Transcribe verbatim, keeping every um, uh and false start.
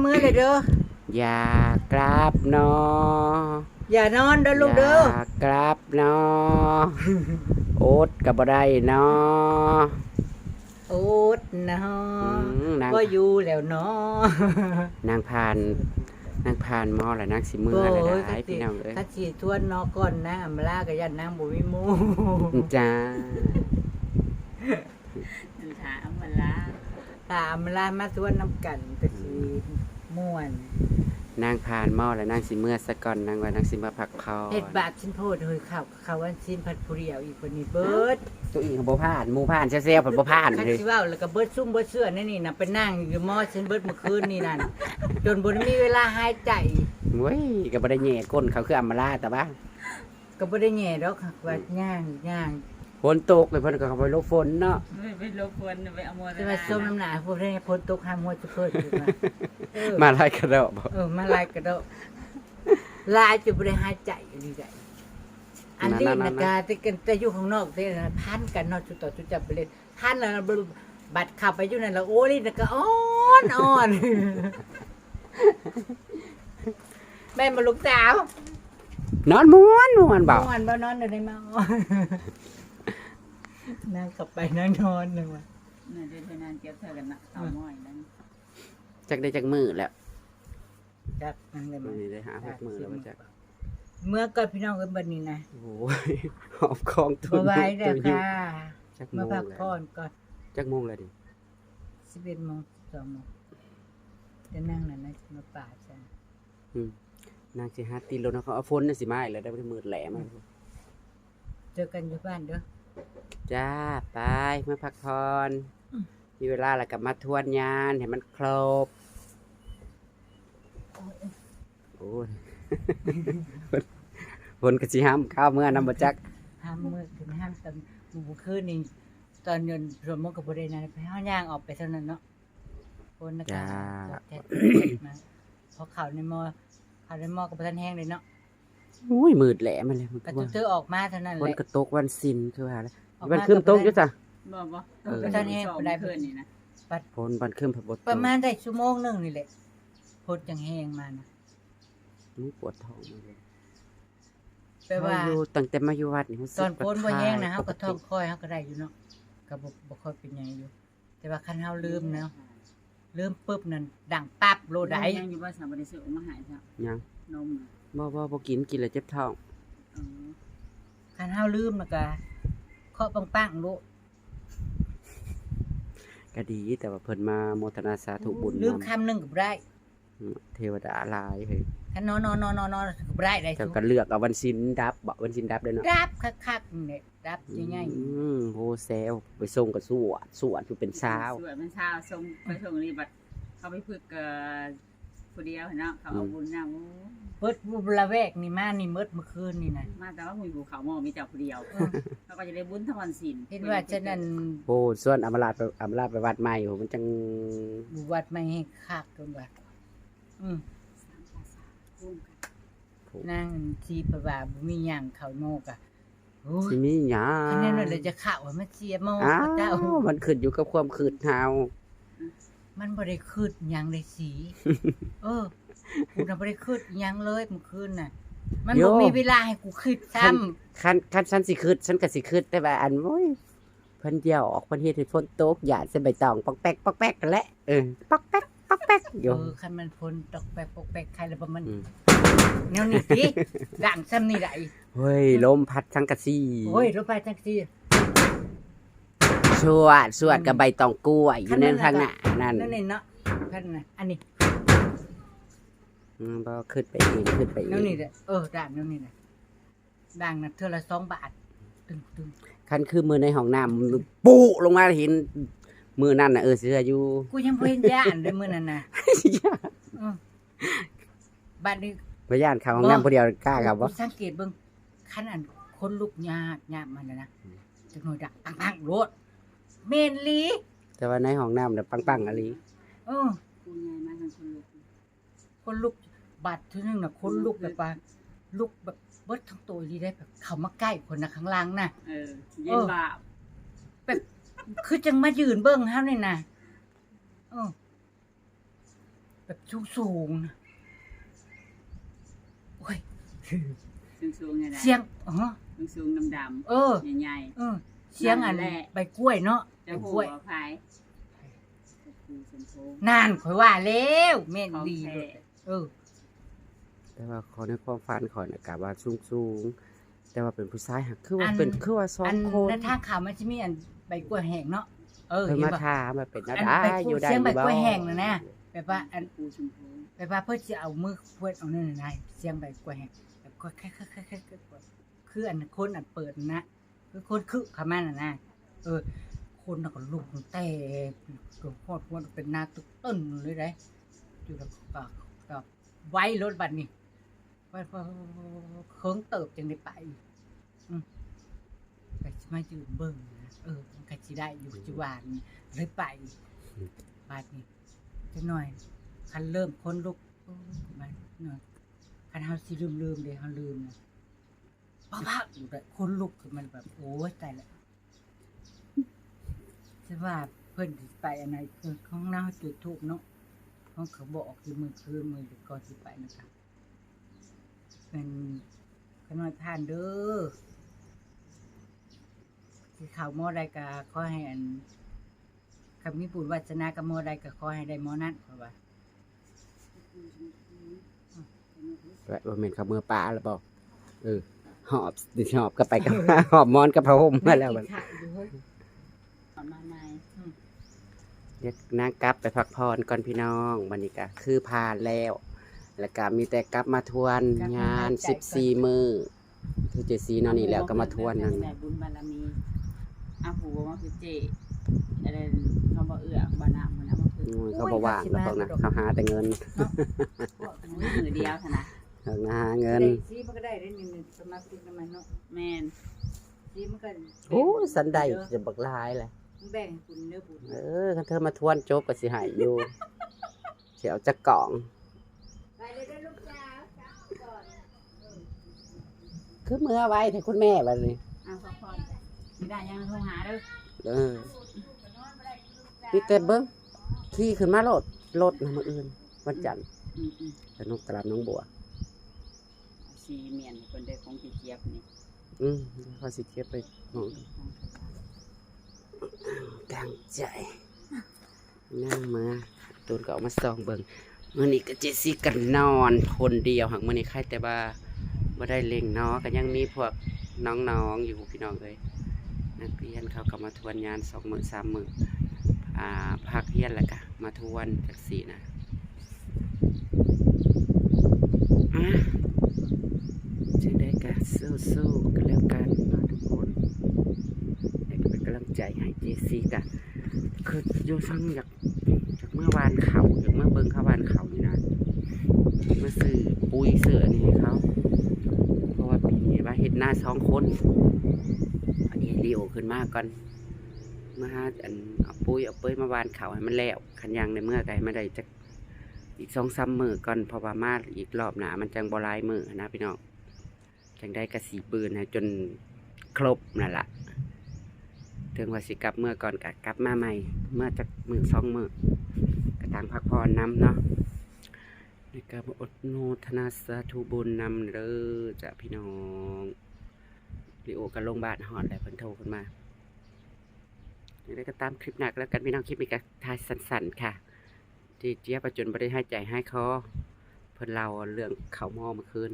เมื่อเลยเด้อ อยากกลับเนาะ อย่านอนเด้อลูกเด้อ อยากกลับเนาะ อดก็บ่ได้เนาะ อดเนาะ อืมนาง ก็อยู่แล้วเนาะ นางผ่านนางผ่านหมอแล้วนางสิเมื่อแล้ว โอ้ย ได้พี่น้องเอ้ย คันสิทวนนอกก่อนนะอำลากับยันนางบ่มีหมู่ จ้า ถามมันละ ถามลามาทวนน้ำกันก็สิม่วน นางผ่านหมอแล้วนางสิเมื่อซะก่อนนางว่านางสิมาพักผ่อน เฮ็ดบาปชิ้นโพดเฮ้ยข้าวข้าววันชิ้นผัดผู้เดียวอีกคนนี้เบิด ตัวเองบ่ผ่านหมู่ผ่านแซ่บๆเพิ่นบ่ผ่าน คัน เลย สิเว้าแล้วก็เบิดซุ่มเบิดเสื้อนี่นี่นะไปนั่งอยู่หมอฉันเบิดเมื่อคืนนี่นั่น จนบ่ได้มีเวลาหายใจ เว้ยก็บ่ได้แหย่ก้นเขาคืออำมาลาแต่ว่า ก็บ่ได้แหย่ดอกค่ะว่าย่างย่าง ฝนตกเลยเพิ่นก็เข้าไปหลบฝนเนาะ ไม่ไปรบกวนไปเอามอเตอ แต่ ร์ ว่า ไซ ส้ม ค์ น้ำหนาพวกนี้ฝนตกห้ามหัวจะเพิ่นอยู่ว่าเออ มาหลายกระดอกบ่ เออมาหลายกระดอกหลายจะบ่ได้หายใจอีหลีได้อันนี้นะกาแต่กันแต่อยู่ข้างนอกเด้นะพันกันเนาะจุดต่อจุดจับไปเลยพันแล้วนะบัดเข้าไปอยู่นั่นละโอ้ยนี่นะก็อ่อนอ่อนแม่นบ่ลูกสาว นอนม่วนม่วนบ่ ม่วนบ่นอนเดี๋ยวได้มาอ่อนนั่งกลับไปนั่งนอนเลยว่ะ นั่นเดี๋ยวเธอนานเก็บเธอกันนะเขาม้อยนั่น จักได้จักมื้อแล้ว จับนั่งเลยมา มื้อนี้ได้หาหกมื้อแล้วว่าจัก เมื่อก่อนพี่น้องกันบัดนี้นะ โอ้ยหอบของทุน บ่ไหวแล้วค่ะ จักโม มาง พัก แล้ว ผ่อนก่อน จักโมงแล้วดิ สิบเอ็ดโมงสิบสองโมงจะนั่งนั่นนะมาป่าฉัน อืมนางสิหาตีนรถนะเขาเอาฝนน่ะสิมาอีกแล้วได้มืดแหลมมา เจอกันอยู่บ้านเด้อ จ้าไปมาพักผ่อน อืม มีเวลาแล้วก็มาทวนยานให้มันครบ โอ้ย ฝนก็สิห้ามข้าวเมื่อนำบ่จัก ห้ามมือถึงห้ามตอนเมื่อคืนนี่ตอนเงินรวมมันก็บ่ได้นะไปห้างย่างออกไปเท่านั้นเนาะคนนะ จ้า แทะมาพอเขาในหม้อเขาในหม้อก็บ่ทันแห้งเลยเนาะ อุ้ยมืดแหลมมาเลยมัน ก็ ก็ เธอออกมาเท่านั้น ฝน แหละ ก็ตกวันศิลป์คือว่าแล้ว ออก วัน มา คืมตก ก็บ่ได้ อยู่จ้ะ บอกบอก เออ บ่ทันแห้ง สอง ปานใด คืนนี่นะ ฝนวันคืมผัดบด ประมาณได้ชั่วโมงหนึ่งนี่แหละพดจังแห้งมานะ มันปวดท้องมากเลย แปลว่า เฮาอยู่ตั้งแต่มาอยู่วัดนี่รู้สึ ตอนฝนบ่แห้งนะ ป เฮาก็ ติ ท้องคอยเฮาก็ได้อยู่เนาะก็บ่บ่ค่อยเป็นหยังอยู่ แต่ว่าคันเฮาลืมเนาะลืมปุ๊บนั่นดังปั๊บโลดได้ ยังอยู่ว่าสามบริสุทธิ์มาหายจ้ะ ยัง นมน่ะ บ่บ่บ่กินกินแล้วเจ็บท้อง เออ คันเฮาลืมแล้วก็เคาะปังๆโลด ก็ดีแต่ว่าเพิ่นมาโมทนาสาธุบุญ ลืม นำ คำหนึ่งก็บ่ได้ อืมเทวดาหลายเฮ้ย คันนอนนอนนอนนอนนอนก็บ่ได้ได้ เจ้าก็เลือกเอาวันศิลป์ดับบ่วันศิลป์ดับเลยเนาะ ดับคักๆนี่แหละดับใหญ่ อืมโหแซวไปส่งก็สวดสวดอยู่เป็นเช้า สวดเป็นเช้าส่งไปส่งนี่บัดเขาไปฝึกเอ่อผู้เดียวเนาะเขาเอาบุญนำโอ้ ๆเบิดละแวกนี่มานี่เบิดเมื่อคืนนี่นะ มาแต่ว่าหมู่เขาหมอมีเจ้าผู้เดียวเขาก็จะได้บุญทั้งวันศีล เห็นว่าฉะนั้น โอ้ส่วนอำมาลาไปอำมาลาไปวัดใหม่โหมันจัง อยู่วัดไม่ให้คักจนว่าอืมนางชีประว่าบ่มีหยังเขาโมกะโอ้ย สิมีหยัง อันนั้นเลยจะเข้าว่ามันเสียโมก อ้า พระเจ้า วมันขึ้นอยู่กับความคิดเฮา มันบ่ได้คิดหยังเลยสี เออ กูน่ะบ่ได้คิดหยังเลยเมื่อคืนน่ะ มัน โย่ บ่มีเวลาให้กูคิดซ้ำ คันคันฉันสิคิดฉันก็สิคิดแต่ว่าอันโอ้ยเพิ่นเดี่ยวออกเพิ่นเฮ็ดให้ฝนตกหยาดใส่ใบตองปอกแป๊กปอกแป๊กกันแหละเออปอกแป๊กปอกแป๊กอยู่ เออคันมันฝนตกแป๊กปอกแป๊กใครละบ่มัน อืม แนวนี้สิดังซ้ำนี่ได้ เฮ้ยลมพัดสังกะสี โอ้ยรถไฟแท็กซี่ สวดสวดกับใบตองกล้วยอยู่นั่นข้างหน้านั่น นั่นนี่เนาะคันน่ะอันนี้ อืมบ่ขึ้นไปเองขึ้นไปเอ นั่น ง นี่แหละเออด่านนั่นนี่แหละด่างน่ะเทื่อละสองบาทตึงตึง คันคือมือในห้องน้ำมันปุลงมาเห็นมือนั่นน่ะเออเสื้ออยู่ กูยังบ่เห็นย่านเลยมื้อนั้นน่ะอืมบัดนี้ พยานเข้าห้องน้ำผู้เดียวกล้าครับบ่ กูสังเกตเบิ่งคันอันคนลุกยากยากมันน่ะนะจักหน่อยดังปังปังโลดเมนลี แต่ว่าในห้องน้ำน่ะปังๆอะลี เออ ผู้ใหญ่มาทางคนลุก คนลุกบาดทีนึงน่ะคนลุกแบบว่าลุกแบบเบิดทั้งตัวอีหลีได้แบบเข้ามาใกล้คนน่ะข้างล่างน่ะ เออ เย็นบาป แบบคือจังมายืนเบิ่งเฮานี่น่ะเออ แบบสูงๆนะ โอ้ย สูงๆไงนะ เสียง อ๋อ สูงๆดำ เออ ๆใหญ่ เออ เสียงอัน นั่นแหละ ใบกล้วยเนาะ ๆ ใบ เจ้าหั กล้ว วย พายสมพงษ์ นั่นข่อยว่าแล้วแม่น ของ ดี แท้ เลยเออ แต่ว่าขอในความฝันข่อยนะกะว่าสูงสูงๆแต่ว่าเป็นผู้ชายหักคือว่า อัน เป็นคือว่าสอง อัน คน ในทางข่าวมันจะมีอันใบกล้วยแห้งเนาะ เออ เพิ่น เห็น มา ปะ ถามว่าเป็นอะ อัน ไร ใบ อยู่ได้ เสียงใบ บ่ กล้วยแห้งนะนะ แบบว่าอัน ปูสมพงษ์ แบบว่าเพื่อจะเอามือเพื่อนเอานั่นนะเสียงใบกล้วยแห้งแบบก็แค่แค่แค่แค่คืออันคนอันเปิดนะ คือคนคือเขามาน่ะนะ เออ คนน่ะก็ลุกตั้งแต่ตัวโคตรโคตรเป็นหน้าตึกตึ้นเลยได้ อยู่แล้วก็ก็ไว้รถบัสนี่ ว่าว่าเคิงเติบจังได้ไป อืมก็สิมายืนเบิ่งนะ เออ มันก็สิได้อยู่ปัจจุบันนี่เลยไปบัสนี่จักหน่อย คันเริ่มคนลุก โอ้ย มาหน่อย คันเฮาสิลืมๆเด้ เฮาลืมนะ ป๊าบๆอยู่แบบคนลุกขึ้นมาแบบ โอ้ย ตายแล้ว สิว่าเพิ่นสิไปอันไหน คือของนางจุดธูปเนาะ ของเขาบอกอยู่มื้อคืน มื้อก่อนสิไปนะคะ เป็นขน้อยผ่านเด้อ สิเข้าหมอใดก็ขอให้อัน คันมีบุญวาสนากับหมอใดก็ขอให้ได้หมอนั้น เพราะว่า ว่าแม่นเขาเมือป่าหรือเปล่าเออ หอบหอบก็ไปกับ หอบหมอนกับผ้าห่มมาแล้วบัด ขาดอยู่เฮ้ย เอามาใหม่ เดี๋ยวนางกลับไปพักผ่อนก่อนพี่น้อง วันนี้ก็คือผ่านแล้ว แล้วก็มีแต่กลับมาทวน กลับมาง าน หายใจก่อน สิบสี่มื้อคือเจซีนอนนี่แล้วก็มาทวนนั่น แต่บุญบารมีเอาผู้ว่าคือเจอะไรเขาบอกเอื้อบ่น้ำมันเอามาคือ อืมเขาบอกว่าแล้วพวกนะเขาหาแต่เงิน พวกมือเดียวเท่านะ เขาหาเงิน ซีมันก็ได้ได้นี่มันสมาชิกน้ำมันเนาะ แมน ซีมันก็ โอ้สันได้จะบักหลายเลย แบ่งให้คุณเด้อบุญ เออคันเธอมาทวนจบก็สิใหายอยู่ เสียเอาจักกล่อง ไปเลยเด้อลูกสาวกลับก่อน คือเมือไว้ให้คุณแม่บัดนี้ เอาพักผ่อนไม่ได้ยังโทรหาเด้อ เออพี่เต็บเบิ้งขี่ขึ้นมาโลดรถนะมื้ออื่น วันจันทร์ อืมอืม ไปนกตลาดหน้องบัว ซีเมียนคนเดียวของพี่เจี๊ยบนี่ อืมเขาสิเก็บไปห้องตั้งใจนั่งมาตูนก็ออกมาส่องเบิ่งมื้อนี้ก็เจสซี่กันนอนคนเดียวหักมื้อนี้ใครแต่ว่าบ่ได้เล่งเนาะก็ยังมีพวกน้องๆอยู่พี่น้องเอ้ยนักเรียนเขาก็มาทวนงานสองมื้อสามมื้ออ่าพักเรียนแล้วก็มาทวนจังซี่นะ อ่ะจังใดก็สู้ๆกันแล้วกันเนาะทุกคนให้เป็นกำลังใจให้เจสซี่กะคืออยู่ฟังอยากอยากเมื่อวานเขาอยากเมื่อเบิ่งเขาวานเขานี่นะมาซื้อปุ๋ยซื้ออันนี้ให้เขา เพราะว่าปีนี้ว่าเฮ็ดนาสองคนอันนี้ลีโอขึ้นมาก่อนมาหาอันเอาปุ๋ยเอาเปยมาหว่านเขาให้มันแล้วคันยังในเมื่อไกลมาได้จัก อีกสองสามมื้อก่อนเพราะว่ามาอีกรอบหน้ามันจังบ่หลายมื้อนะพี่น้องจังได้กะสีปืนให้จนครบนั่นละถึงว่าสิกลับเมื่อก่อนกะกลับมาใหม่เมื่อจักมื้อสองมื้อก็ต่างพักผ่อนนำเนาะนี่ก็อดโนทนาสาธุบุญนำเด้อจ้ะพี่น้องลีโอก็ลงบ้านฮอดแล้วเพิ่นโทรขึ้นมายังไงก็ตามคลิปหน้าก็แล้วกันพี่น้องคลิปนี้ก็ถ่ายสั้นๆค่ะ ที่เจี๊ยบจนบ่ได้หายใจหายคอเพิ่นเล่าเรื่องเขาหม้อเมื่อคืน